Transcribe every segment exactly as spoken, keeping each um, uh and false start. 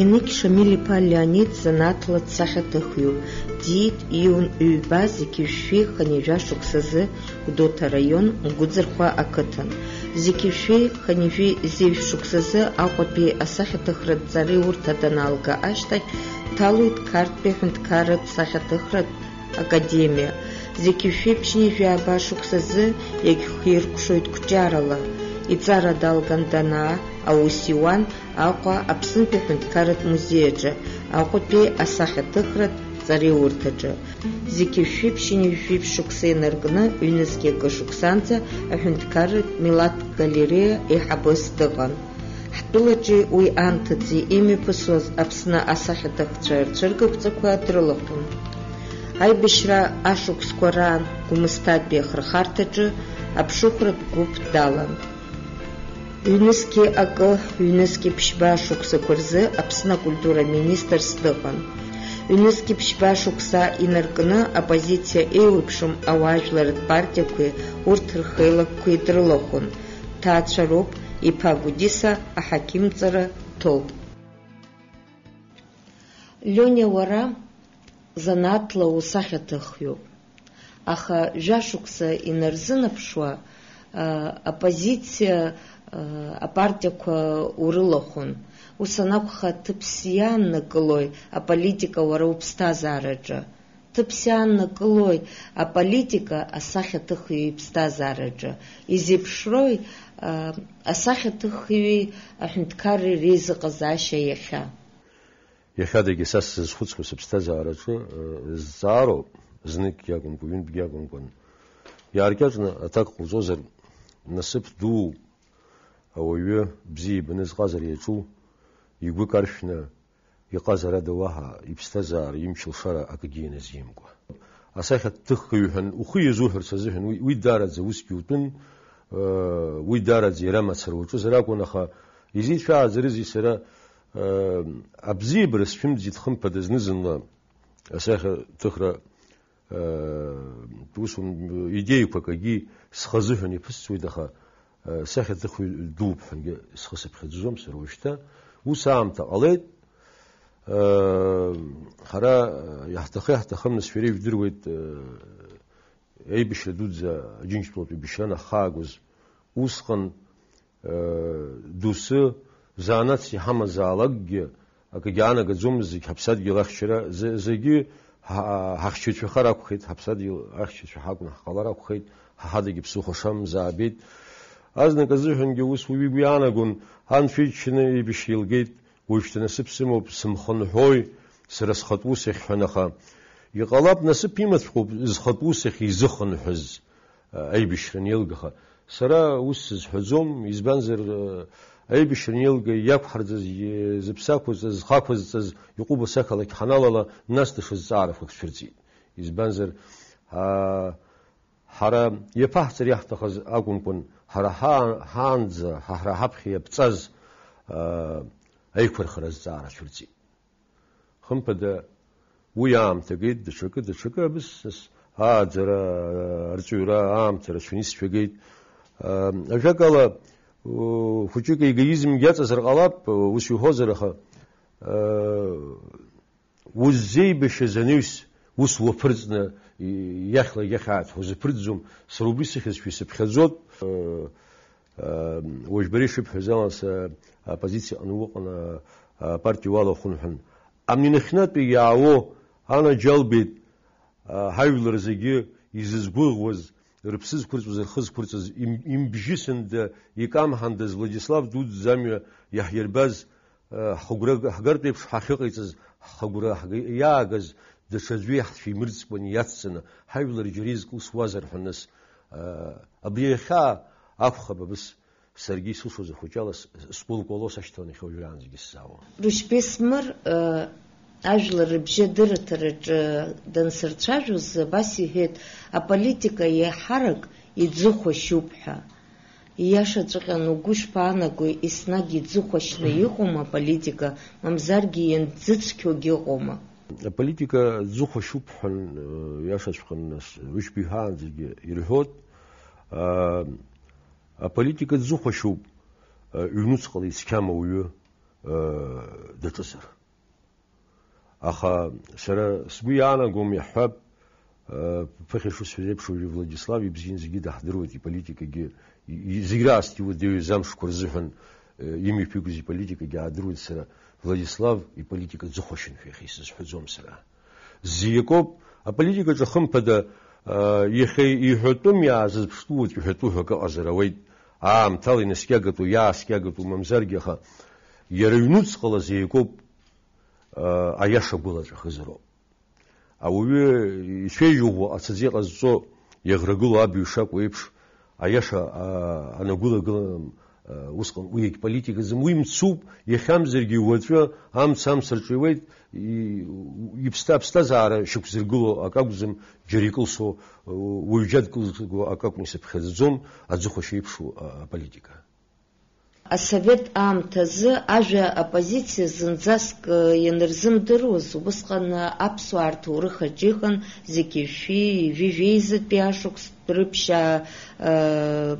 Еник Шамиль-иԥа Леонид занааҭла дсахьаҭыхҩуп, диит иун ҩба зқьи жәшәи хынҩажәа шықәсазы Гәдоуҭа араион Гәыӡырхәа ақыҭан. Зқьи жәшәи хынҩажәи зеижә шықәсазы Аҟәатәи асахьаҭыхратә ҵареиурҭа даналга ашьҭахь, дҭалоит Қарҭтәи аҳәынҭқарратә сахьаҭыхратә академиа. Зқьи жәшәи ԥшьынҩажәи ааба шықәсазы иагьхиркәшоит қәҿиарала. Иҵара далган данаа, аус иуан Аҟәа Аԥснытәи аҳәынҭқарратә музеи аҿы, Аҟәатәи асахьаҭыхратә ҵареиурҭаҿы. Зқьи жәшәи ԥшьынҩажәи жәиԥшь шықәса инаркны, ҩнызқьи акы шықәсанӡа аҳәынҭқарратә милаҭтә галереиа еиҳабыс дыҟан. Ҳтәылаҿы уи аамҭаӡа имҩаԥысуаз Аԥсны асахьаҭыхцәа рцәыргақәҵақәа дрылахәын. Аибашьра ашықәсқәа раан Гәымсҭатәи ахырхарҭаҿы аԥшыхәратә гәыԥ далан. Ҩнызқьи акы, ҩнызқьи ԥшьба шықәсақәа рзы Аԥсны акультура министрс дыҟан. Ҩнызқьи ԥшьба шықәса инаркны, оппозициа еиуеиԥшым ауаажәларратә партиақәеи урҭ рхеилакқәеи дрылахәын. Ҭаацәароуп, иԥа Гәдиса аҳақьымҵара ҭоуп. Лиониа, уара занааҭла усахьаҭыхҩуп. Аха жәашықәса инарзынаԥшуа, а, оппозициа, а, апартиақәа урылахәын. Ус анакәха, ҭыԥс иааннакылои аполитика уара уԥсҭазаараҿы? Ҭыԥс иааннакылои аполитика асахьаҭыхҩы иԥсҭазаараҿы? Изеиԥшрои, а, асахьаҭыхҩи аҳәынҭқарреи реизыҟазаашьа иахьа? Иахьадагьы са сзызхәыцуа сыԥсҭазаараҿы, э, зҵаароуп, зныкгьы акәымкәа, ҩынтәгьы акәымкәан. Иааркьаҿны аҭак ҟауҵозар, насыԥ дууп ауаҩы бзиа ибаны зҟазара иаҿу, игәы каршәны иҟазарада уаҳа иԥсҭазаара, имч-лшара акгьы ианазимкуа. Асахьаҭыхҩы ҳәа ухы иазуҳәарц азыҳәан уи, уи даараӡа усгьы утәын, э, уи даараӡа иара мацара уаҿызар акәын, аха изеицәааӡарызеи сара, э, абзиабара сшәымӡит, хымԥада, зны-зынла асахьаҭыхра, э, усҟан идеиақәа акгьы схазыҳәан иԥысҵуеит, аха, э, сахьаҭыхҩы дууп ҳәангьы схы сыԥхьаӡаӡом сара уажәшьҭа. Ус аамҭа ҟалеит, э, ҳара, э, иаҳҭахы-иаҳҭахым, нас, шәара ижәдыруеит, э, аибашьра дуӡӡа Аџьынџьтәылатәи еибашьра анахаагоз, усҟан, э, доусы, занааҭс иҳамазаалакгьы, акгьы аанагаӡомызт, зегь ҳаԥсадгьыл ахьчара, з-, зегьы ҳа-, ҳахьчацәахар акәхеит, ҳаԥсадгьыл ахьчацәа ҳакәны ҳҟалар акәхеит, ҳа ҳадагьы ԥсыхәа шамзаабеит. Азнык азыҳәангьы ус уи игәы иаанагон, анцәа иџьшьаны еибашьра еилгеит, уажәшьҭа насыԥ сымоуп, сымхынҳәуеи, сара схатә ус ахь ҳәан, аха иҟалап, насыԥ имаҵәҟьоуп зхатә ус ахь изыхынҳәыз, а, аибашьра анеилгаха. Сара ус сызҳәаӡом, избанзар, а, аибашьра анеилга иақәҳарӡаз, и-, зыԥсы ақәызҵаз, зхы ақәызҵаз иҟәыбаса ақалақь ҳаналала, нас даҽа зҵаарақәак цәырҵит. Избанзар, а, ҳара иаԥаҳҵар иаҳҭахыз акәымкәан, ҳара ҳаа-, ҳаанӡа, ҳа-, ҳара ҳаԥхьа иаԥҵаз, а, аиқәырхара зҵаара цәырҵит. Хымԥада, уи аамҭа геит, даҽакы, даҽакы, абысҵас ааӡара, арҵаҩра аамҭа рацәаны исцәагеит. Ажәакала, хәыҷык егоизмгьы аҵазар ҟалап, ус иуҳәозар, аха, уззеибашьыз анаҩс, ус уаԥырҵны иахьла иахьааит ҳәа узаԥырҵӡом, сара убри сыхьызшәа исыԥхьаӡоит. Уажә бара ишыбҳәаз ала, са аппозициаҟны уҟан, апартиа уалахәын ҳәан. Аминхьнатәи иаауо анаџьалбеит, ҳажәлар зегьы изызгәыӷуаз, рыԥсы зқәырҵоз, рхы зқәырҵаз, им-, имбжьысында, икамҳандаз Владислав дуӡӡа амҩа иаҳирбаз, ҳхәыгәра ҳгартә еиԥш ҳахьыҟаиҵаз, ҳхагәра ҳга-, иаагаз даҽаӡәы иаҳцәимырӡкәан иацҵаны, ҳажәлар џьара изкылсуазар ҳәа нас, абри иахьа акәхап абыс. Саргьы исылшоз ахәыҷала с-, сгәылкәало сашьҭалан иахьа уажәраанӡагьы сзаауам. Рушьбеи Смыр, э, ажәлар рыбжьы адырраҭараҿы дансырцәажәоз абас иҳәеит, аполитика еиҳарак иӡыхәашьуп ҳәа. Ииашаҵәҟьан угәы шԥаанагои, еснагь иӡыхәашьны иҟоума аполитика, мамзаргьы ианӡыцқьогь ыҟоума? Аполитика ӡыхәашьуп ҳәа, э, иашаҵәҟьаны нас, Рушьбеи иҳәаанӡагьы ирҳәоит, э, Аполитика дзыхәашьуп, ҩнуҵҟала ицқьам ауаҩы. даҿызар. Аха сара сгәы иаанагом, иаҳҳәап, ԥыхьа шысҳәаз еиԥш, уажәы Владислав ибзиан зегьы даҳдыруеит, иполитикагьы, и-, зегь раасҭа иуадаҩыз амшқәа рзыҳәан, имҩаԥигоз иполитикагьы аадыруеит сара, Владислав иполитика ӡыхәашьан ҳәа иахьа исызҳәаӡом сара. Зиакоуп, аполитикаҿы хымԥада, иахьа иҳәатәым иаазызԥштәу уаҵә иҳәатәу ҳәа акы ыҟазар ауеит, аамҭала инаскьагатәу, иааскьагатәу, мамзаргьы, аха иара ҩнуҵҟала зиакоуп, аиаша гәылаҵәахызароуп. Ауаҩы ицәеижь ӷәӷәа ацаӡа иҟазҵо, иаӷрагылоу абаҩ шакәу еиԥш, аиаша, а, анагәылагылам, а, усҟан уи егь политикаӡам, уи мцуп, иахьамзаргьы уаҵәы, амца амца рҿиуеит, и-, иԥсҭа-, аԥсҭазаара шьақәзыргыло акы акәӡам, џьара икылсуа, уаҩ џьа дкылсуа акы акәны исыԥхьаӡаӡом, аӡыхәашьа еиԥшу, а, аполитика. Асовет аамҭазы ажәа оппозициа зынӡаск, э, ианырзымдыруаз, убысҟан, э, аԥсуаа рҭоурых аҿы иҟан зегьы жәшәи ҩажәи жәеизатәи ашықәстә рыԥшьаа, э,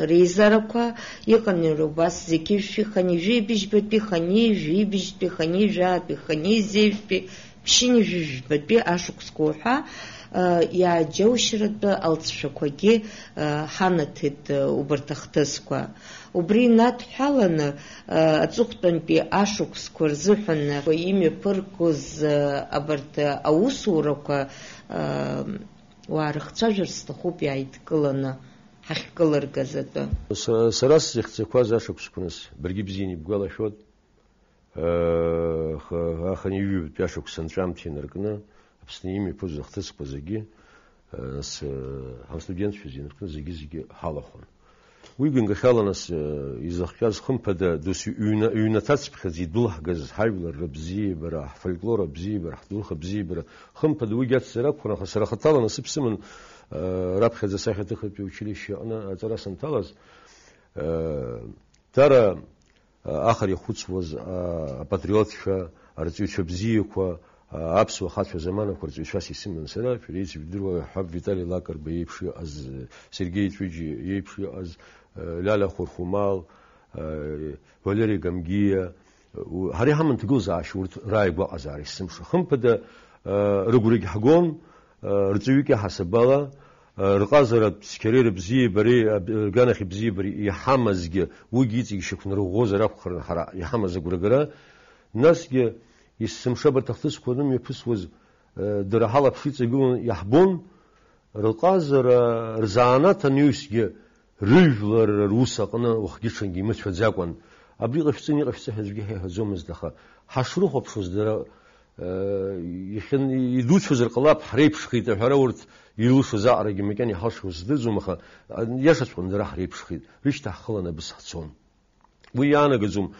реизарақәа, иҟан иара убас зегьы жәшәи хынҩажәи быжьбатәи, хынҩажәи жәибжьтәи, хынҩажәи жәаатәи, хынҩажәи зеижәтәи, ԥшьынҩажәи жәбатәи ашықәсқәа уҳәа, э, иааџьоушьаратәы алҵшәақәагьы, э, ҳанаҭеит, э, убарҭ ахҭысқәа. Убри инадҳәаланы, э, аҵыхәтәантәи ашықәсқәа рзыҳәан имҩаԥыргоз, э, абарҭ аусурақәа, э, уаарыхцәажәар сҭахуп иааидкыланы, ҳахькылыргаз атәы. Са, сара сзыхьӡақәаз ашықәсқәа, нас, баргьы бзианы ибгәалашәоит. Э, х-, ахынҩажәи ҩбатәи ашықәс анҵәамҭа инаркны, Аԥсны имҩаԥыргоз ахҭысқәа зегьы, э, нас, э, ҳастудентцәа зегьы инаркны зегьы-зегьы ҳалахәын. Уи ганкахьала, нас, э, изыхҟьаз, хымԥада, досу ҩна-, ҩнаҭацыԥхьаӡа идәылҳгаз ҳажәлар рыбзиабара, ҳфольклор абзиабара, ҳҭоурых абзиабара, хымԥада уигьы ацзар акәхон, аха сара хаҭала насыԥ сыман, э, раԥхьаӡа асахьаҭыхратәи училище аҟны аҵара санҭалаз, э, дара ахара ихәыцуаз, а, апатриотцәа, арҵаҩцәа бзиақәа, а, аԥсуа ахацәа заманақәа рҵаҩцәас исыман сара, шәара иеиԥш ибдыруа, ҳәа Витали Лакрба иеиԥш иҟаз, Сергеи Ҵәыџь иеиԥш иҟаз, а, Лиалиа Хәырхәмал, а, Валери Гамгиа, у-, ҳара иҳаман ҭагылазаашьа урҭ рааигәаҟазаара есымша. Хымԥада, а, рыгәрагь ҳгон, рҵаҩык иаҳасабала, рҟазаратә цқьареи рыбзиабареи, рганахь ибзиабареи иҳамазгьы, уигьы иҵегь шьақәнарӷәӷәозар акәхарын ҳара иҳамаз агәрагара, насгьы есымша абарҭ ахҭысқәа анымҩаԥысуаз, дара ҳалаԥш иҵагыланы иаҳбон, рҟазара, рзанааҭ анаҩсгьы, рыжәлар рус аҟны уахгьы-ҽынгьы имыцәаӡакәан, абри ҟашәҵын, иҟашәҵа ҳәа аӡәгьы ҳаиҳәаӡомызт, аха ҳашрыхәаԥшуаз дара, э, ихьын-, идуцәазар ҟалап, ҳреиԥшхеит аҳәара урҭ ирылшоз аҟарагьы макьана иҳалшоз сдырӡом, аха, а, иашаҵәҟьаны дара ҳреиԥшхеит, рышьҭа ҳхыланы абыс ҳцон. Уи иаанагаӡом,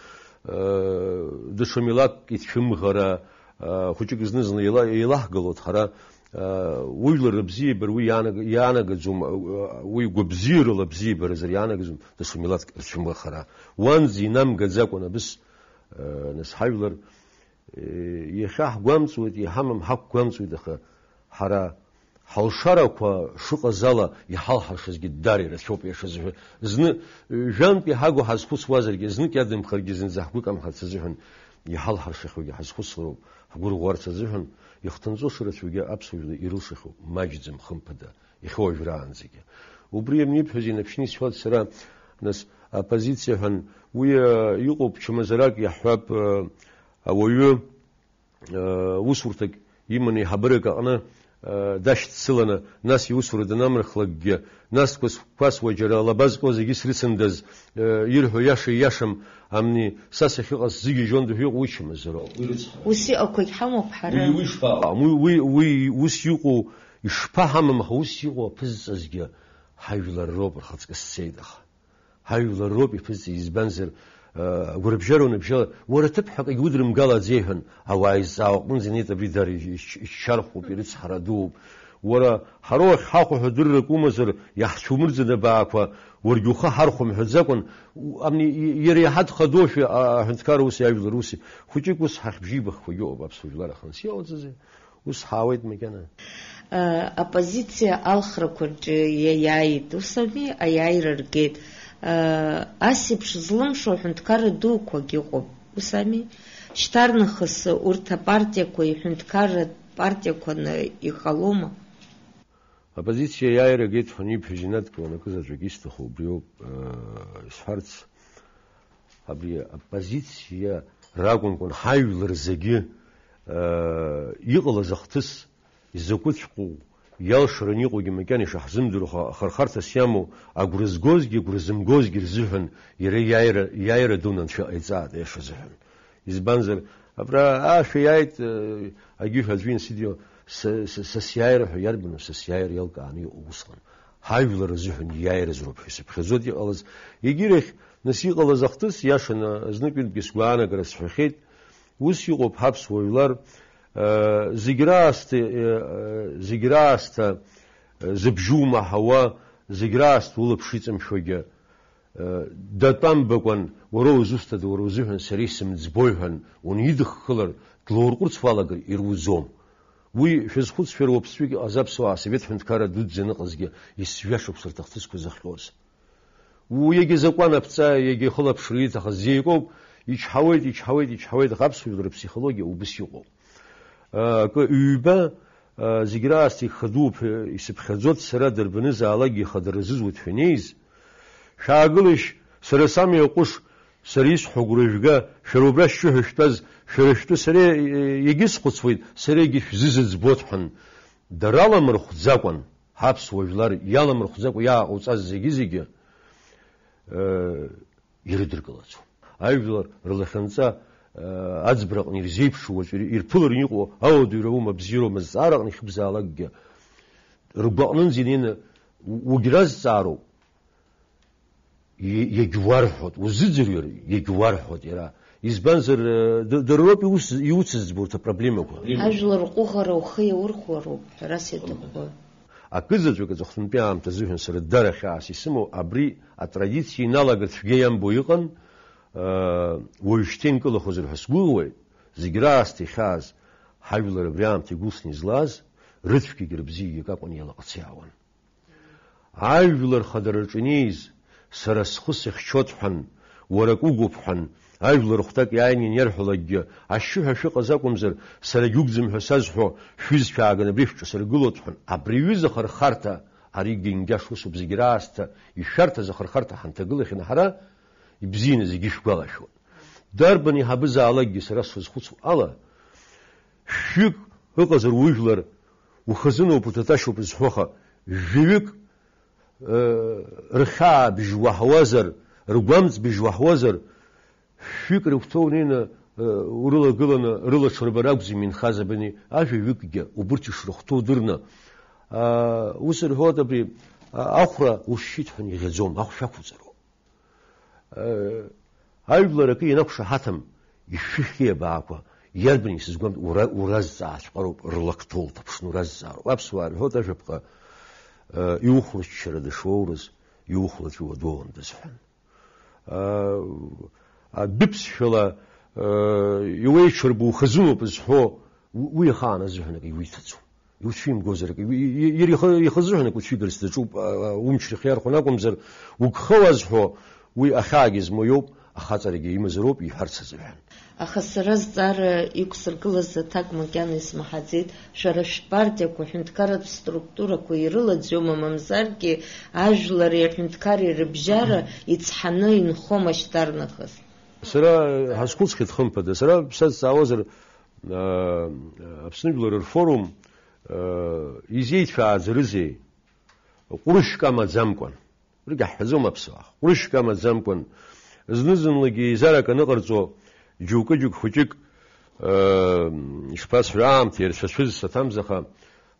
э, даҽа милаҭк ицәымӷара, э, хәыҷык зны-зынла еила-, еилаҳгалоит ҳара, э, ужәлар рыбзиабара уи иаанага-, иаанагаӡом, э, уи гәабзиарала абзиабаразар иаанагаӡом даҽа милаҭк рцәымӷахара. Уанӡа инамгаӡакәан абыс, э, нас ҳажәлар, э, иахьа ҳгәамҵуеит, иҳамам ҳақәгәамҵуеит, аха ҳара ҳалшарақәа шыҟаз ала, иҳалҳаршазгьы дара ирацәоуп, иашазы ҳәа. Зны, э, жәантә иҳагу ҳазхәыцуазаргьы, знык иадымхаргьы зынӡа ҳгәы камҳарц азыҳәан иҳалҳаршахьоугьы ҳазхәыцлароуп, ҳгәырӷәӷәарц азыҳәан, ихҭынҵәо шырацәоугьы аԥсуа жәлар ирылшахьоуп, маҷӡам, хымԥада, иахьа уажәраанӡагьы. Убри ианибҳәаз инаԥшьны исҳәоит сара, нас, оппозициа ҳәан, уи, э, иҟоуп, чмазарак иаҳҳәап, э, ауаҩы, э, усурҭак иманы, еиҳабырак аҟны, э, дашьцыланы, нас иусура данамырхлакгьы, нас дқәас-қәасуа џьара алаба зкуа зегьы срыцындаз, э, ирҳәо иаша ииашам, амни, са сахьыҟаз зыгьежьондо ҳәа иҟоу уи чмазароуп. Уи рыцҳара. Ус иҟақәагь ҳамоуп ҳара. Уи, уи шԥаҟа? Уи, уи, уи ус иҟоу ишԥаҳамам, аха ус иҟоу аԥызҵазгьы ҳажәлар роуп, рхаҵкы сцеит, аха. Ҳажәлар роуп иԥызҵаз, избанзар, э, агәарабжьара уныбжьала, уара ҭыԥҳәак агьудырмгалаӡеи ҳәан, ауаа изҵаауа аҟынӡа инеит, абри дара ич-, ич-, иччархәуп, ирыцҳара дууп. Уара, ҳара уахь ҳахәо ҳәа дыррак умазар, иаҳцәумырӡын абаақәа, уаргьы ухы ҳархәо мҳәаӡакәан, у-, амни, и-, иара иаҳа дхадоушәа, а-, аҳәынҭқарра уси, ажәлар уси, хәыҷык ус ҳахьбжьеибахуагьы ыҟоуп аԥсуа жәлар, аха нас иҟауҵазеи? Ус ҳаауеит макьана. Э, оппозициа алхрақәа рҿы иа-, иааит, ус ами, аиааира ргеит. Э, ас еиԥш злымшо аҳәынҭқарра дуқәагь ыҟоуп. Ус ами, шьҭарнахыс урҭ апартиақәа, иҳәынҭқарратә партиақәаны иҟалома? Аппозициа иааира агеит ҳәа иԥхьаӡ инадкыланы акызаҵәык исҭаху убриоуп, э, исҳәарц, абри аппозициа ракәымкәан, ҳажәлар зегьы, э, иҟалаз ахҭыс изакәыҵәҟьоу, иалшараны иҟоугьы макьана ишаҳзымдыруа, ахырхарҭас иамоу, агәра згозгьы, агәра зымгозгьы рзыҳәан иара иааира, иааира дуны анцәа иҟаиҵааит, аиаша азыҳәан. Избанзар, абра ашәа иааит, э, агьыҳәа аӡәы инсыдио, са, са, са сиааира ҳәа иарбану, са сиааира иалкааны иҟоу усҟан. Ҳажәлар азыҳәан иааираз роуп ҳәа исыԥхьаӡоит иҟалаз. Егьирахь, нас иҟалаз ахҭыс, иашаны, знык-ҩынтәгьы сгәаанагара сҳәахьеит. Ус иҟоуп ҳаԥсуа жәлар, э, зегь раасҭа, э, э, зегь раасҭа, э, зыбжьы умаҳауа, зегь раасҭа улаԥш иҵамшәогьы, э, датәамбакәан, уара узусҭада, уара узыҳәан сара исымӡбои ҳәан уанидыххылар, длаурҟәырц уалагар ируӡом. Уи шәазхәыц, шәара уаԥсҵәык иҟаз аԥсуаа асовет ҳәынҭқарра дуӡӡа аныҟазгьы ес-, жәашықәса рҭахҭысқәа зыхҟьоз. Уи иагьа закәан аԥҵа, иагьа ихылаԥшра иҭахыз зеикоуп, ичҳауеит, ичҳауеит, ичҳауеит, аха аԥсуа жәлар рыԥсихологиа убыс иҟоуп. Акы ҩба, зегь раасҭа ихадоуп ҳәа исыԥхьаӡоит, сара дарбанызаалакгьы ихадара зызуеит ҳәа инеиз, шәаагылишь, сара самҩа ҟәыш, сара исҳәо агәра жәга, шәара убра шәҿы ҳәа шәтәаз, шәара шәтәы сара иагьысхәыцуеит, сара егьи шәзызыӡбоит ҳәан, дара аламырхәӡакәан, ҳаԥсуа жәлар иаламырхәӡакәа иааҟауҵаз зегьы-зегьы, э, ирыдыркылаӡом. Ажәлар рлахьынҵа, э, аӡбраҟны ирзеиԥшу уаҵәы ир-, ирԥылараны иҟоу ауадаҩра аума, абзиароума зҵаараҟны ихыбзаалакгьы, ргәаҟнынӡа инеины у-, угьразҵаароуп. Иагьуарҳәоит, узыӡырҩыр, иагьуарҳәоит иара. Избанзар, э, д-, дара роуп иус-, иуцызбо урҭ апроблемақәа. Ажәлар рҟәыӷара ухы иаурхәароуп, ҳәарас иаҭаху. Акызаҵәык аҵыхәтәантәи аамҭа азыҳәан сара дара хьаас исымоу абри атрадициа иналагар цәгьа иамбо иҟан, э, уажәшьҭа инкылахозар ҳәа сгәыӷуеит, зегь раасҭа ихьааз ҳажәлар абри аамҭа игәылсны излааз, рыцәгьагьы рыбзиагьы акакәын иалаҟац иаауан. Ажәлар хадараҿы инеиз, сара схы сыхьчоит ҳәан, уара акы угуп ҳәан, ажәлар хәҭак иааины ианиарҳәалакгьы, ашьшьыҳәа шәыҟаз акәымзар, сара гьугӡам ҳәа сазҳәо, шәҩызцәа ааганы абри шәҿы сыргылоит ҳәан, абри аҩыза ахырхарҭа, аригьы ингьашусуп зегь раасҭа, ишәарҭаз ахырхарҭа ҳанҭагылахьан ҳара, ибзианы зегьы шәгәалашәоит. Дарбан иҳабызаалакгьы сара срызхәыцуа ала, шәҩык ыҟазар ужәлар, ухазыноуп, уҭаҭашьоуп зҳәоха, жәаҩык, э, рхьаабжь уаҳауазар, ргәамҵбжь уаҳауазар, шәҩык рыгәҭоу неины, э, урылагыланы рылаҽырбар акәӡам инхаз абни ажәаҩыкгьы, убырҭ ишрыхәҭоу дырны. А, ус рҳәоит абри, а, ахәра ушьшьит ҳәа иӷьаӡом, ахә шәақәуҵароуп. Э, ажәлар акы ианақәшаҳаҭым, ишәыхьи абаақәа, иарбан исызгәамҭ-, ура-, уразҵааҵәҟьароуп, рлакҭоу лҭаԥшны уразҵаароуп. Аԥсуаа рҳәоит ажәаԥҟа, э, иухәлаччара дышуоурыз, иухәлаҵәуа дуоуандаз ҳәан. Э, адәыԥсшәала, э, иуеиҽырбо ухазыноуп зҳәо, у-, уи ахаан азыҳәан акы иуиҭаӡом. Иуцәимгозар, и-, и-, иара ихы, ихы азыҳәан акы уцәигарц даҿуп, а, а, умч рхиархәан акәымзар, угха уазҳәо, уи ахьаагьы змоу иоуп, ахаҵарагьы имазароуп, иҳәарц азыҳәан. Аха сара зҵаара иқәсыргылаз аҭак макьана исмаҳаӡеит, шәара шәпартиақәа, ҳәынҭқарратә структурақәа ирылаӡҩома, мамзаргьы ажәлари аҳәынҭқарреи рыбжьара ицҳаны инхома шьҭарнахыс? Сара ҳазхәыцхьеит, хымԥада, сара сазҵаауазар, аа, Аԥсны Жәлар рфорум, аа, изеицәааӡарызеи? Ҟәрышьк амаӡамкәан. Рыгьаҳҳәаӡом аԥсуаа. Ҟәрышьк амаӡамкәан. Зны-зынлагьы еизарак аныҟарҵо, џьоукы-џьоук хәыҷык, аа, ишԥасҳәо, аамҭа ирцәацәыз саҭамзаха,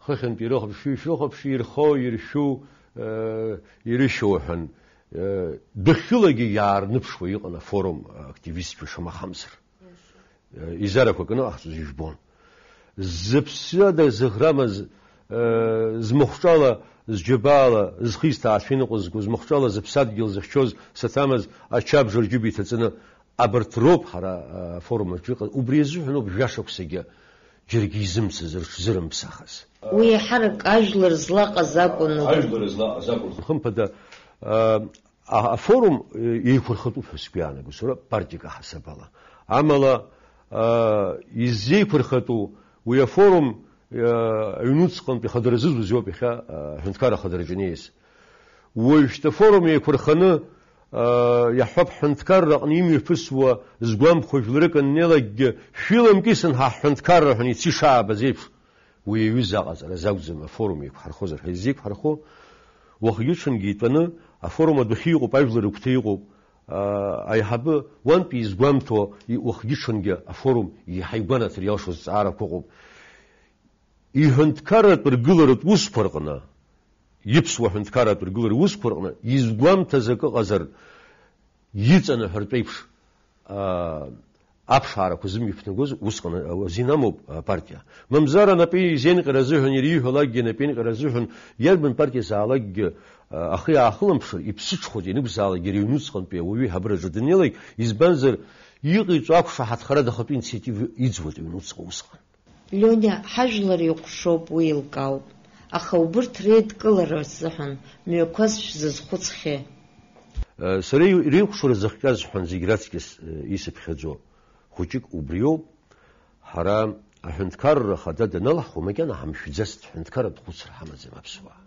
хыхьынтә ирыхәаԥши, шәыхәаԥши, ирхоу, иршәу, аа, ирышьоу ҳәан, аа, дәахьылагьы иаарныԥшуа иҟан афорум активистцәа шамахамзар. Изарақәа кны иҟаҳҵоз ижәбон. Зыԥсыада зыӷрамыз, э, змахәҿала, зџьабаала, зхы изҭаацәа иныҟәызго, змахәҿала зыԥсадгьыл зыхьчоз саҭамыз ачабжа рџьыба иҭаҵаны, абарҭ роуп ҳара, э, афорум аҿы иҟаз. Убри азыҳәаноуп жәашықәсагьы џьаргьы изымцаз, рыҽзырымԥсахыз. Уи еиҳарак ажәлар злаҟаз акәын. Ажәлар злаҟаз акәын. Хымԥада, э, А-, афорум, э, еиқәырхатәуп ҳәа сгәы иаанагоит, сара партиак аҳасабала. Амала, аа, иззеиқәырхатәу уи афорум, аа, аҩнуҵҟантәи хадара зызуз иоуп иахьа, аа, аҳәынҭқарра хадараҿы инеиз. Уажәшьҭа афорум еиқәырханы, аа, иаҳҳәап, ҳҳәынҭқарра аҟны имҩаԥысуа згәамԥхо жәларык аннеилакгьы, шәиламкисын ҳа ҳҳәынҭқарра ҳәа ицишаабаз еиԥш, уи аҩыза аҟаҵаразы акәӡам афорум еиқәҳархозар ҳәа изеиқәҳархо. Уахгьы-ҽынгьы итәаны афорум адәахьы иҟоуп, ажәлар рыгәҭа иҟоуп, аа, аиҳабы уантәи изгәамҭо, и-, уахгьы-ҽынгьы афорум еиҳа игәанаҭар иалшо зҵаарақәа ыҟоуп. Иҳәынҭқарратә ргыларатә усқәа рҟны, иԥсуа ҳәынҭқарратә ргылара усқәа рҟны изгәамҭаз акы ыҟазар, иҵанаҳәартә еиԥш, аа, аԥшаарақәа зымҩаԥнагоз усҟан азин амоуп апартиа. Мамзар анапы изеинҟьара азыҳәан, иара ииҳәалакгьы анапеинҟьара азыҳәан, иарбан партиазаалакгьы, аа, ахы иаахылымԥшыр, иԥсыҽхоит ианакәзаалак иара иҩнуҵҟантәи ауаҩы иҳабыраҿы даннеилак, избанзар, иҟаиҵо ақәшаҳаҭхарада ахатәы инициатива иӡуеит аҩнуҵҟа усҟан. Лиониа, ҳажәлар иҟәшоуп, уи еилкаауп. Аха убырҭ реидкылара азыҳәан мҩақәас шәзызхәыцхьеи? Сара иреиҟәшара зыхҟьаз ҳәа зегь раҵкьыс исыԥхьаӡо хәыҷык убриоуп. Ҳара аҳәынҭқарра хада даналаҳхуа, макьана ҳамшәӡацт, ҳәынҭқарратә хәыцра ҳамаӡам аԥсуаа.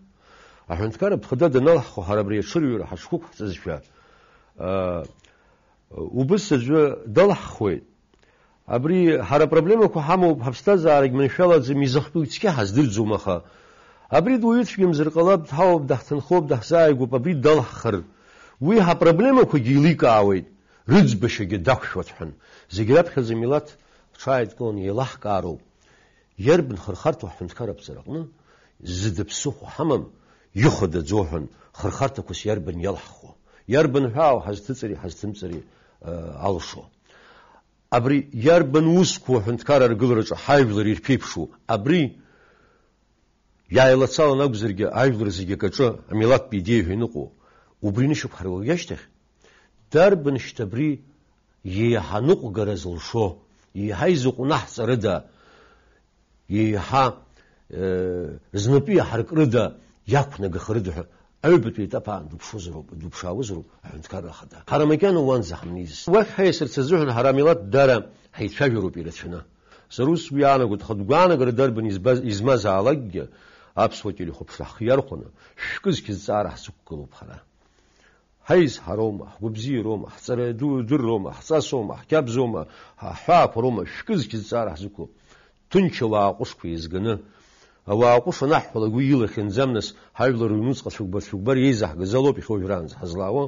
Аҳәынҭқарратә хада даналаҳхуа, ҳара абри аҽырҩра ҳаҽқәықәҳҵазшәа, убыс аӡәы далаҳхуеит. Абри ҳара апроблемақәа ҳамоуп, ҳаԥсҭазаарагь маншәалаӡам, изахьтәу ицқьа ҳаздырӡом, аха абри дуаҩы цәгьамзар ҟалап, дҳауп, даҳҭынхоуп, даҳзааигәоуп, абри далаҳхыр, уи ҳапроблемақәагьы еиликаауеит, рыӡбашьагьы дақәшәоит ҳәан. Зегь раԥхьаӡа амилаҭ ҳҽааидкыланы еилаҳкаароуп. Иарбан хырхарҭоу ҳҳәынҭқарраԥҵараҟны зыда ԥсыхәа ҳамам, ихадаӡоу ҳәан, хырхарҭақәас иарбан иалаҳхуа? Иарбан ҳәаау ҳазҭыҵыри ҳазҭымҵыри, э, алшо? Абри иарбан усқәоу аҳәынҭқарра аргылараҿы ҳажәлар ирԥеиԥшу? Абри иааилацалан акәзаргьы, ажәлар зегьы акаҿы амилаҭтә идеиа ҳәа иныҟәо, убри нышьақәҳаргылак ашьҭахь, дарбан шьҭа абри еиҳа ныҟәгара зылшо, еиҳа изыҟәнаҳҵарыда, еиҳа, э, знапы иаҳаркрыда, иақәнагахарыда ҳәа аҩбатәи аетап аан дыԥшуазароуп, дыԥшаауазароуп аҳәынҭқарра ахада. Ҳара макьана уанӡа ҳамнеиз. Уахь ҳаиасырц азыҳәан ҳара амилаҭ дара ҳаицәажәароуп ирацәаны. Сара ус уи иаанагоит, аха гәаанагара дарбан избаз, измазаалакгьы аԥсуа телехәаԥшра ҳхы иархәаны, шәкы зқьы зҵаара ҳзықәгылоуп ҳара. Ҳаизҳароума, ҳгәабзиароума, ҳҵара ду-, дырроума, ҳҵасоума, ҳқьабзоума, ҳа-, ҳҳәаақәа роума, шәкы зқьы зҵаара ҳзықәлоуп. Ҭынч ауаа ҟәышқәа еизганы, ауаа ҟәыш анаҳҳәалак уи илахьынӡам, нас, ҳажәлар рыҩнуҵҟа цәыкәбар-цәыкәбар еизаҳгаз алоуп иахьа уажәраанӡа ҳазлаауа.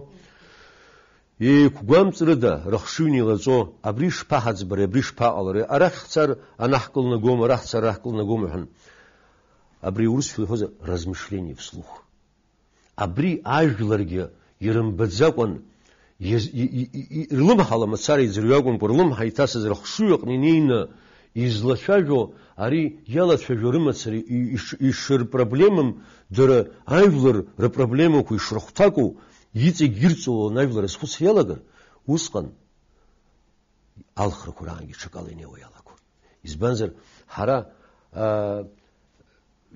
Еиқәгәамҵрыда, рыхшыҩ неилаҵо, абри шԥаҳаӡбари, абри шԥаҟалари, арахь ҳцар анаҳкылнагома, арахь ҳцар араҳкылнагома ҳәа. Абри урысшәа иҳәозар, размышление вслух. Абри ажәларгьы ирымбаӡакәан, из-, и-, и-, и-, и-, рлымҳала мацара иӡырҩы акәымкәа, рлымҳа иҭасыз рыхшыҩ аҟны инеины излацәажәо, ари иалацәажәо рымацара и-, иш-, ишырпроблемам, дара ажәлар рыпроблемақәа ишрыхәҭакәу, иҵегь ирҵаулан ажәлар азхәыцра иалагар, усҟан алхрақәа раангьы ҽакала инеиуа иалагон. Избанзар, ҳара, аа,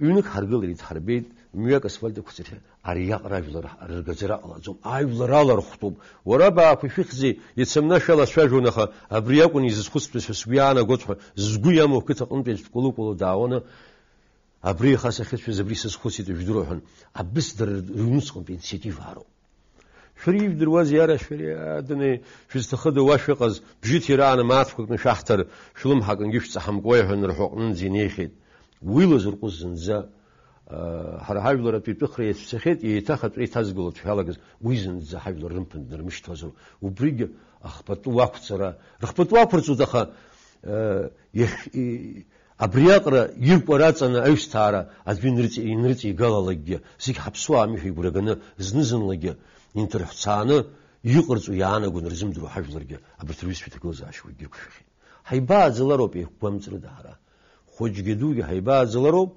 ҩнык ҳаргылеит, ҳарбеит, мҩак асфальт ықәҵыршәа, ари иаҟара ажәлар рыргаӡара ҟалаӡом, ажәлар алархәтәуп. Уара абаақәа шәыхьзеи, иацы амнашә алацәажәон, аха абри акәын изызхәыцтәыз ҳәа сгәы иаанагот ҳәа, згәы иамоу ақыҭа аҟынтәи аӡә дкәалыкәала даауаны, абри иаха сахьыцәаз, абри сазхәыцит, жәдыруа ҳәа, абыс дара рыҩнуҵҟантәи инициативароуп. Шәара ижәдыруаз иара шәара, адунеи, шәызҭахыда уа шәыҟаз, бжьыҭира аан амааҭқәа кны шәаҳҭар, шәлымҳа акынгьы шәҵаҳамкуа, иҳәан, рҳәоҟны нӡа инеихьеит. Уи лазырҟәыз зынӡа, аа, ҳара ҳажәлар атәитәыхра иацәцахьеит, еиҭах атәы еиҭазгалоит шәалагаз, уи зынӡа ҳажәлар рымԥын днармышьҭуазароуп. Убригьы ахԥатәы уақәҵара, рыхԥатәы уақәырҵоит, аха, аа, иахь-, и-, Абриаҟара иркәа раҵаны аҩсҭаара аӡәы инрыҵ-, инрыҵигалалакгьы, зегь ҳаԥсуаами ҳәа игәра ганы, зны-зынлагьы инҭырҳәцааны иҟарҵо иаанагон рзымдыруа ҳажәларгьы абарҭ рҩызцәа иҭагылазаашьа уигьы ықәшәахьеит. Ҳаибааӡалароуп еиқәгәамҵрыда ҳара. Хәыҷгьы дугьы ҳаибааӡалароуп.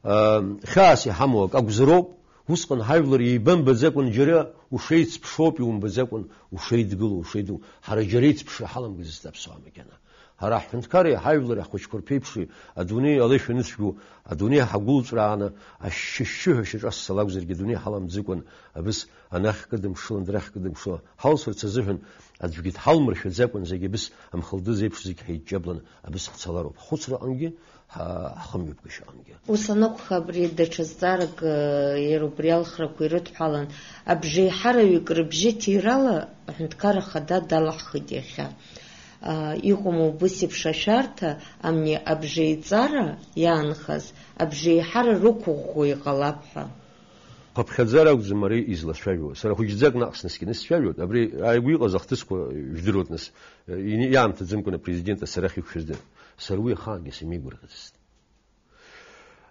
Ам, хьаас иҳамоу акы акәзароуп. Усҟан ҳажәлар еибамбаӡакәан џьара Ушеицԥшоуп иумбаӡакәан, ушеидгыло, ушеидгыло. Ҳара џьара еицԥшра ҳаламгацызт аԥсуаа макьана. Ҳара ҳҳәынҭқарреи ҳажәлари ҳхәыҷқәа рԥеиԥшреи адунеи алеишәа аныцәгьоу, адунеи ҳагәылҵәрааны ашьшьышьшьыҳәа шьаҿасцала акәзаргьы адунеи ҳаламӡыкәан абыс анахь кыдымшылан, дарахь кыдымшылан ҳалсырц азыҳәан аӡәгьы дҳалмыршәаӡакәан зегьы абыс амхылдыз еиԥш зегь ҳаидҷабланы абыс ҳцалароуп. Ҳхәыцраҟынгьы ҳа-, ҳхымҩаԥгашьаҟынгьы. Ус анакәха, абри даҽа зҵаарак, э, иара убри алхрақәа ирыдҳәалан, абжеиҳараҩык рыбжьы ҭирала аҳәынҭқарра ахада далаҳхит иахьа. А, иҟоума убыс еиԥш ашәарҭа, амни абжеиҵара иаанхаз, абжеиҳара рықәыӷәӷәо иҟалап ҳәа? Хыԥхьаӡара акәӡам ари излацәажәо. Сара хәыҷӡак наҟ снаскьаны сцәажәоит. Абри ааигәа иҟаз ахҭысқәа жәдыруеит нас, э, ини-, иаамҭаӡамкәан апрезидент асарахь иқәшәаз дын. Сара уи ахаангьы сымеигәырӷьацызт.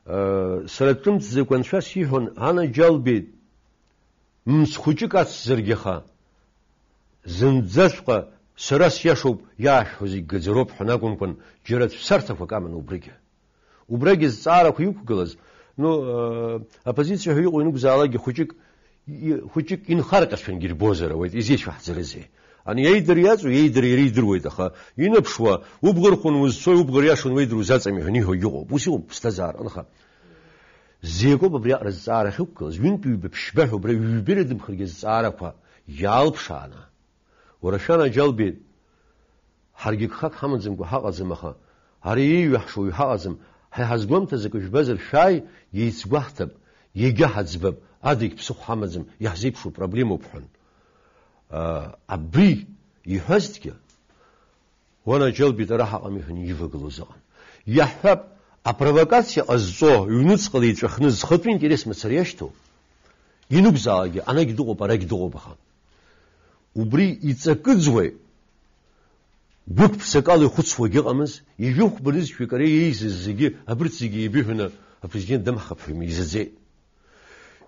Э, сара ҿымҭӡакәа анцәа сиҳәон, анаџьалбеит, мыц хәыҷык ацзаргьы аха, зынӡаҵәҟьа сара сиашоуп, иаашәҳәо зегь гаӡароуп ҳәа акәымкәан, џьара цәцарҭақәак аман убригьы. Убрагьы зҵаарақәа иқәгылаз, ну, э, оппозициа ҳәа иҟоу ианакәзаалакгьы хәыҷык, и-, хәыҷык инхарҟьацәангьы ирбозар ауеит, изеицәаҳҵарызеи? Ани иеидыр иаҵоу, иеидыр иара идыруеит, аха инаԥшуа, убӷа рхәын узцои, убӷа риашан уеидыр узаҵами ҳәа иҳәогьы ыҟоуп. Ус иҟоуп ԥсҭазаараҟны, аха зекоуп абриаҟара зҵаара ахьықәгылаз, ҩынтә ҩба ԥшьба ҳәа убра ҩба ирыдымхыргьы зҵаарақәа иаалԥшааны. Уара шәанаџьалбеит, ҳаргьы гхак ҳамаӡамкәа ҳаҟаӡам, аха ари еиҩаҳшо уаҩ ҳаҟаӡам, ҳа иҳазгәамҭаз акы жәбазар шәааи, иеицгәаҳҭап, иагьа ҳаӡбап, адагь ԥсыхәа ҳамаӡам, иаҳзеиԥшу проблемоуп ҳәан. Аа, абри иҳәазҭгьы, уанаџьалбеит, ара ҳаҟами ҳәа ивагылоз ыҟан. Иаҳҳәап, апровокациа ҟазҵо, ҩнуҵҟала иҵәахны зхатәы интерес мацара иашьҭоу, ианакәзаалакгьы, анагь дыҟоуп, арагь дыҟоуп, аха убри иҵакыӡуеи? Гәык-ԥсакала ихәыцуагьы ыҟамыз, ижәохә бырзшәак ара иеизыз зегьы, абырҭ зегьы еибыҳәаны апрезидент дамҳхап ҳәа имизаӡеит.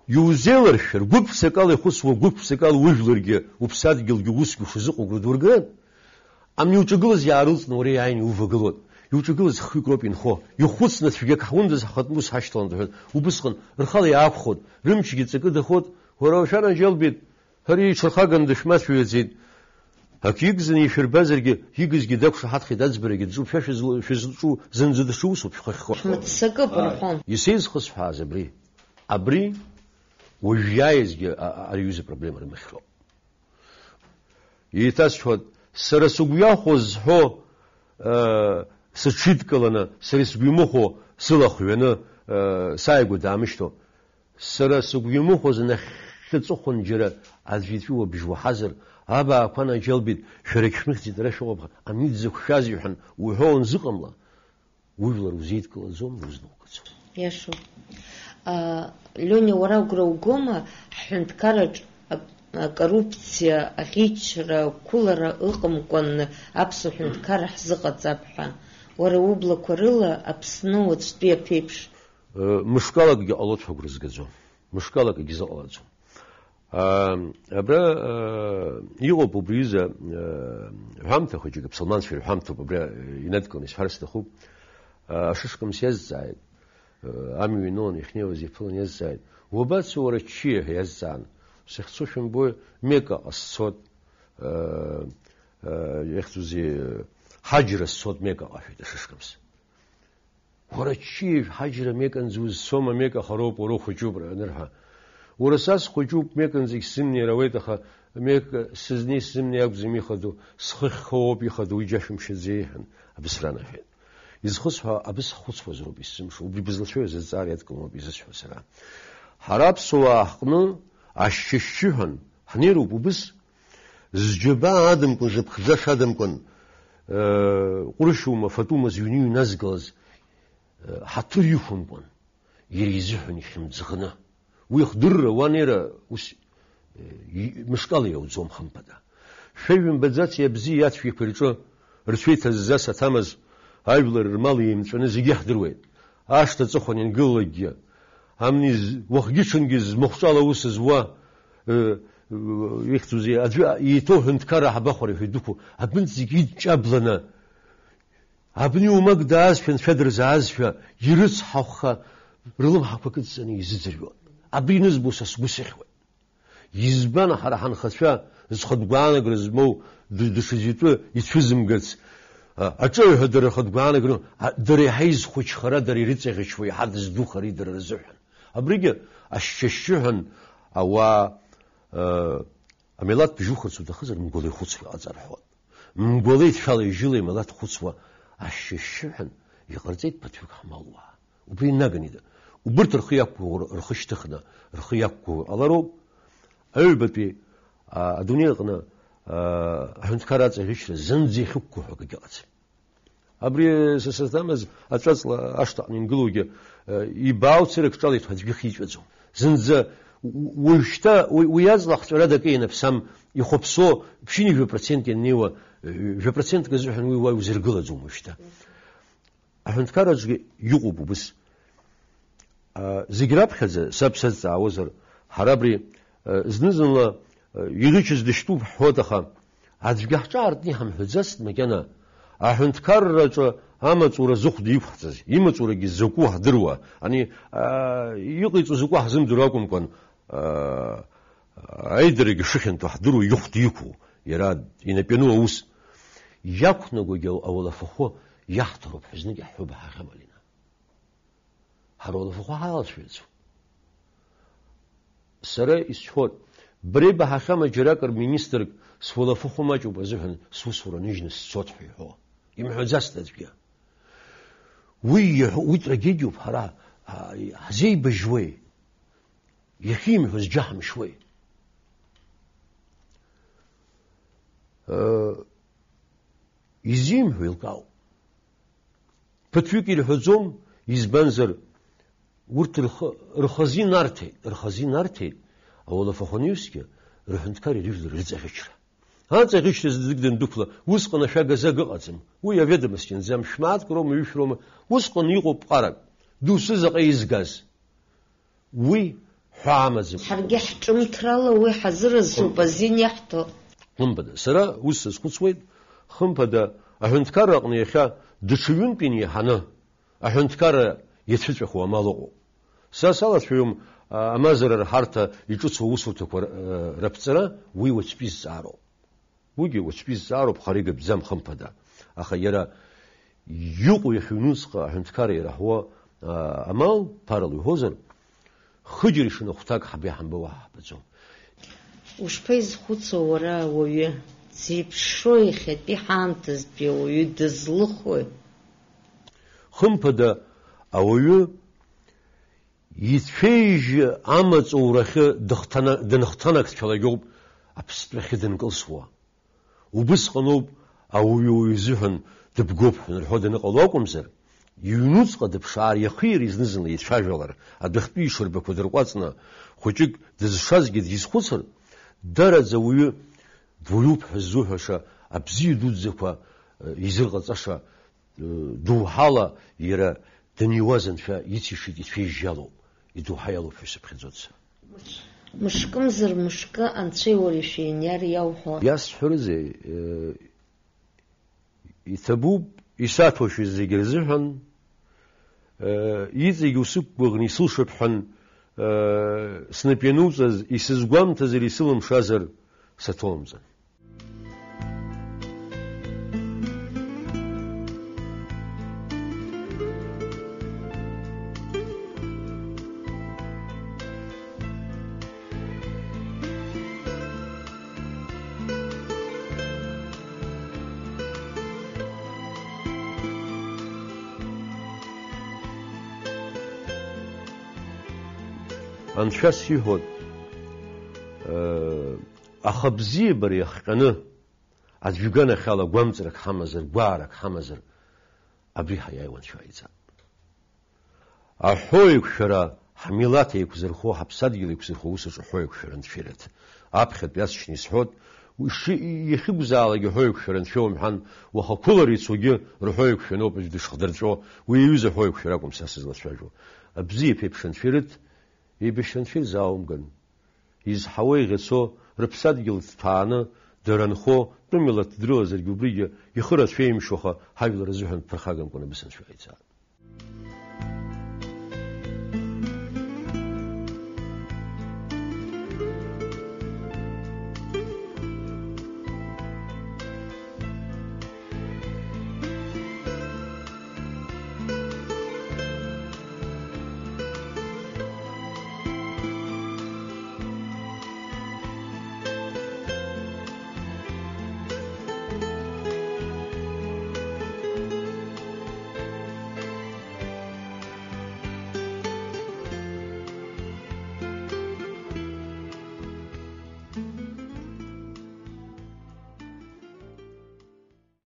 Иузеиларшәыр, гәык-ԥсакала ихәыцуа, гәык-ԥсакала ужәларгьы, уԥсадгьылгьы усгьы ушазыҟоу агәра дурган, амни иуҿагылаз иаарылҵны уара иааины иувагылоит. Иуҿагылаз хҩык роуп инхо. Ихәыцны цәгьак ҳундаз ҳхатәы ус ҳашьҭалан рҳәоит. Убысҟан рхала иаақәхоит, рымчгьы ҵакы дахоит, уара шәанаџьалбеит, ҳәа иҽырхаганы дышәмацәыҩаӡеит. Ак игӡаны ишәырбазаргьы, игызгьы дақәшаҳаҭхеит, аӡбарагьы дҿуп, шәа шәызло-, шәызҿу зынӡа даҽа усуп, шәхахьхо. Шәмыццакып, рҳәон. Исеизхысҳәааз абри. Абри уажә иааизгьы а-, а-, ари аҩыза проблема рымахьроуп. Еиҭасҳәоит, сара сыгәҩахәуа зҳәо, э, сыҽидкыланы, сара сгәы имыхәо, сыла хҩаны, э, сааигәа даамышьҭуа. Сара сыгәы имыхәоз нахьхьи аҵыхәан џьара аӡәы иҵәыуабжь уаҳазар, абаақәа анаџьалбеит, шәарагь шәмыхьӡеит, ара шәыҟоуп, амни дзықәшәаз иҳәан уҳәо уанзыҟамла, ужәлар узеидкылаӡом, узнаугаӡом. Иашоуп. А, Лиониа, уара угәра угома, ҳҳәынҭқарраҿ а-, акоррупциа, аӷьычра, ақәылара ыҟамкәан аԥсуа ҳәынҭқарра ҳзыҟаҵап ҳәа? Уара ублақәа рыла Аԥсны уаҵәтәи аԥеиԥш? Мышкалакгьы ҟалоит ҳәа агәра згаӡом. Мышкалак егьзыҟалаӡом. Аа, абра, аа, иҟоуп убри аҩыза, аа, ҳәамҭа хәыҷык, аԥсылманцәа ирҳәамҭоуп, абра, аа, инадкыланы исҳәар сҭахуп. Аа, ашышкамс иазҵааит, аа, амҩа иныланы иахьнеиуаз иԥылан иазҵааит, уабацо уара, ччиа ҳәа иазҵаан. Сахьцо шәымбои, Мекаҟа сцот, аа, аа, ихьӡузеи, ҳаџьра сцот Мекаҟа, ҳәеит ашышкамс. Уара, ччиажә, ҳаџьра Меканӡа узцома, Мека хароуп, уара ухәыҷуп, анырҳәа. Уара, са схәыҷуп, Меканӡагь сзымнеир ауеит, аха Мека сызнеи сзымнеи акәӡам ихадоу, схы хьхоуп ихадоу, уи џьашәымшьаӡеи, иҳәан, абысра анаҳәеит. Изхысҳәаау абыс ҳхәыцуазароуп исзымшо, убри бызлацәажәоз азҵаара иадкылоуп изысҳәо сара. Ҳара аԥсуаа ҳҟны ашьшьышьшьыҳәан ҳнеироуп убыс, зџьабаа адамкәан, зыԥхӡаша адамкәан, э, ҟәрышьума, фатәума зыҩны иҩназгалаз, э, ҳаҭыр иқәымкәан, иара изыҳәан ихьымӡӷны. Уи ихдырра, уа анеира ус, э, и-, мышкала иауӡом, хымԥада. Шәа ижәымбаӡаци абзиеи ацәгьақәеи рҿы рцәеиҭаззас аҭамыз, ажәлар рмал еимҵәаны зегьы иаҳдыруеит. Ашҭа аҵыхәан иангылалакгьы, амни з-, уахгьы-ҽынгьы змахәҿала аус зуа, э, э, ихьӡузеи, аӡәы иҭоу ҳәынҭқарра ҳабахәари ҳәа идәықәу, абынтә зегьы идҷабланы, абни умак даазшәа, анцәа дырзаазшәа, ирыцҳахәха, рылымҳақәа кыдҵаны изыӡырҩуан. Абри анызбо са сгәы сыхьуеит. Избан ҳара ҳанхацәа зхатә гәаанагара змоу д-, даҽаӡәы итәы ицәызымгарц, а, аҿаҩҳәа дара рхатә гәаанагара, а, дара иаҳа изхәыҷхара, дара ирыҵаӷьычуа, иаҳа дыздухари дара рзыҳәан. Абригьы ашьшьышьшьыҳәан ауаа, а, амилаҭ бжьухарц уҭахызар, мгәала ихәыцуа иҟаҵа рҳәон. Мгәала ицәала ижьыла имилаҭ хәыцуа ашьшьышьшьыҳәан иҟарҵеит ԥыҭҩык ҳмалуаа. Убри инаган ида. Убырҭ рхы иақәгәыӷуа, рхы шьҭыхны, рхы иақәгәыӷуа ҟалароуп. Аҩбатәи, а, адунеи аҟны, а, аҳәынҭқар аҵаӷьычра зынӡа ихьықәгәыӷуа акгьы ыҟаӡам. Абри са саҭамыз аҵәаҵла ашҭаҟны ингылоугьы, а, ибаау цырак ҿалеит ҳәа аӡәгьы хиҵәаӡом. Зынӡа у-, уажәшьҭа уи, уи аҵла ахҵәара дакы ианаԥсам, ихәаԥсо ԥшьынҩажәа процент ианнеиуа, жәа процентк азыҳәан уи уа иузыргылаӡом уажәшьҭа. Аҳәынҭқарраҿгьы иҟоуп убыс. А, зегь раԥхьаӡа, саб сазҵаауазар, ҳара абри, а, зны-зынла, а, иӷьычыз дышьтәуп ҳҳәоит, аха аӡәгьы ҳҿаартны иҳамҳәаӡацт макьана, аҳәынҭқарраҿы амаҵура зыхәда иқәҳҵаз, имаҵурагьы закәу ҳдыруа, ани, а, иҟаиҵо закәу ҳзымдыруа акәымкәан, а, аидарагьы шыхьанҭоу ҳдыруа ихәда иқәу, иара инапы иану аус иақәнагогьы ауалафахәы иаҳҭароуп ҳәа знык иаҳҳәо баҳахьам, Алина. Ҳара ауалафахәы ҳалацәажәаӡом. Сара исҳәоит, бара ибаҳахьама џьаракыр министрк суалафахәы маҷуп азыҳәан сусура ныжьны сцот ҳәа иҳәо? Имҳәаӡацт аӡәгьы. Уи иҳәо, уи трагедиоуп, ҳара, а, ҳзеибажьуеи? Иахьимҳәоз џьаҳмшьуеи? Э, изимҳәо еилкаауп. Ԥыҭҩык ирҳәаӡом, избанзар, урҭ рхы, рхазы инарҭеит, рхазы инарҭеит, ауалафахәы анаҩсгьы, рҳәынҭқар ирыжәлар рыҵаӷьычра. Аҵаӷьычра знык дандәықәла, усҟан ашәага зага ыҟаӡам. Уи аведомостианӡам, шәмааҭк роума, ҩышә роума, усҟан иҟоуп ҟарак. Доусы заҟа изгаз. Уи ҳәаа амаӡам. Ҳаргьы ҳҿымҭрала уи ҳазыразуп азин иаҳҭо. Хымԥада, сара ус сазхәыцуеит, хымԥада, аҳәынҭқарра аҟны иахьа даҽа ҩынтә инеиҳаны аҳәынҭқарра иацәыҵәахуа амал ыҟоуп. Са салацәажәом, а, амазара рҳарҭа иҿыцу аусурҭақәа р-, раԥҵара, уи уаҵәтәи зҵаароуп. Уигьы уаҵәтәи зҵаароуп, хара игатәӡам, хымԥада. Аха иара иҟоу иахьыҩнуҵҟа аҳәынҭқарра ираҳауа, а, амал, ԥарала иҳәозар, хыџьара ишаны хәҭак ҳаб иаҳамбауа ҳаҳбаӡом. Ушԥаизхәыцуа уара ауаҩы? Дзеиԥшроу иахьатәи ҳаамҭазтәи ауаҩы дызлыхои? Хымԥада, ауаҩы ицәеижь амаҵурахьы дыхҭана-, дынхҭанакцәалак ауп аԥстәахьы дынкылсуа. Убысҟаноуп ауаҩы уаҩы изыҳәан дыбгоуп ҳәа анырҳәо даныҟало акәымзар, иҩнуҵҟа дыԥшаар, иахи иареи зны-зынла еицәажәалар, адәахьтәи ишырбақәа дырҟәаҵны, хәыҷык дызшазгьы дизхәыцыр, дараӡа ауаҩы дуаҩуп ҳәа ззуҳәаша абзиа дуӡӡақәа, э, изырҟаҵаша, э, доуҳала иара даниуаз анцәа ицишеит, ицәеижьалоуп, идоуҳа иалоуп ҳәа сыԥхьаӡоит сара. Мышкымзар мышкы анцәеи уареи шәеиниар иауҳәо. Иасҳәарызеи, э, иҭабуп, исаҭәоушәа зегьы рзыҳәан, э, иҵегь усықәгәыӷны исылшап ҳәан, э, снапы иануҵаз, исызгәамҭазар, исылымшазар, саҭоумҵан. Анцәа сиҳәоит, э, аха бзиабара иахҟьаны, аӡә иганахьала гәамҵрак ҳамазар, гәаарак ҳамазар, абри ҳаиааиуа Анцәа иҟаиҵап. Аҳәоу еиқәшәара, ҳмилаҭ еиқәзырхо, ҳаԥсадгьыл еиқәзырхо аус аҿы аҳәоу еиқәшәара Анцәа ирыҭ. Аԥхьатәи асшьны исҳәот, уи ши-, иахьыкәзаалак аҳәоу еиқәшәара Анцәа умҳәан, уаха ақәылара ицогьы рҳәоу еиқәшәаноуп аӡә дышхдырҵәо, уи иҩыза аҳәоу еиқәшәара акәым са сызлацәажәо. Абзиа ԥеиԥш Анцәа ирыҭ, еибашьра Анцәа ирзааумган. Изҳауа иӷьацо, рыԥсадгьыл ҭҭәааны, дара нхо, тәымилаҭ дрылазаргьы убригьы ихы рацәеимшьо, аха ҳажәлар рзыҳәан ԥырхагамкәа анапы саншәа иҟаиҵааит.